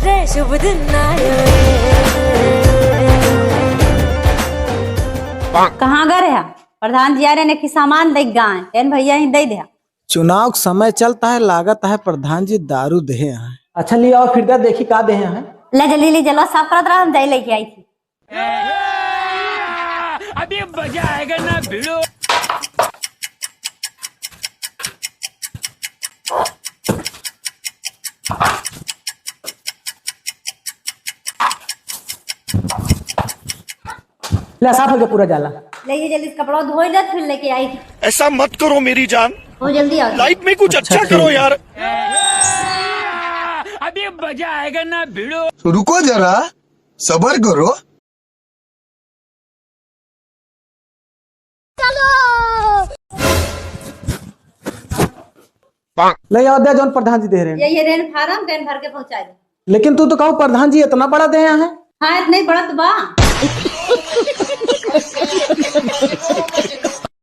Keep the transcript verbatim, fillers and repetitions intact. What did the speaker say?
रे शुभ दिन आयो रे। कहाँ गए रहा? प्रधान जी आ रहे ने कि सामान दे गाय, एन भैया ही दे दे। चुनाव का समय चलता है, लागत है प्रधान जी दारू देहे हैं। अच्छा, ले आओ फिर दे, देखी का देहे हैं। ले जल्दी, ले जल्दी साफ करत रहा, हम जाई लेके आई थी। अभी मजा आएगा ना भिड़ो। ले, साफ हो गया पूरा जाला। ले, ये जल्दी से कपड़ा धोई ले, फिर लेके आई। ऐसा मत करो मेरी जान। हो, जल्दी आओ। लाइफ में कुछ अच्छा अच्छा करो यार। अभी मजा आएगा ना भिड़ो। तो रुको जरा, सबर करो। ले आओ दे, जौन प्रधान जी दे रहे हैं। ये, ये रेन फार्म, रेन भर के पहुंचा दे। लेकिन तू तो कहो प्रधान जी इतना बड़ा दे हैं। हाँ, इतना ही बड़ा तो बा।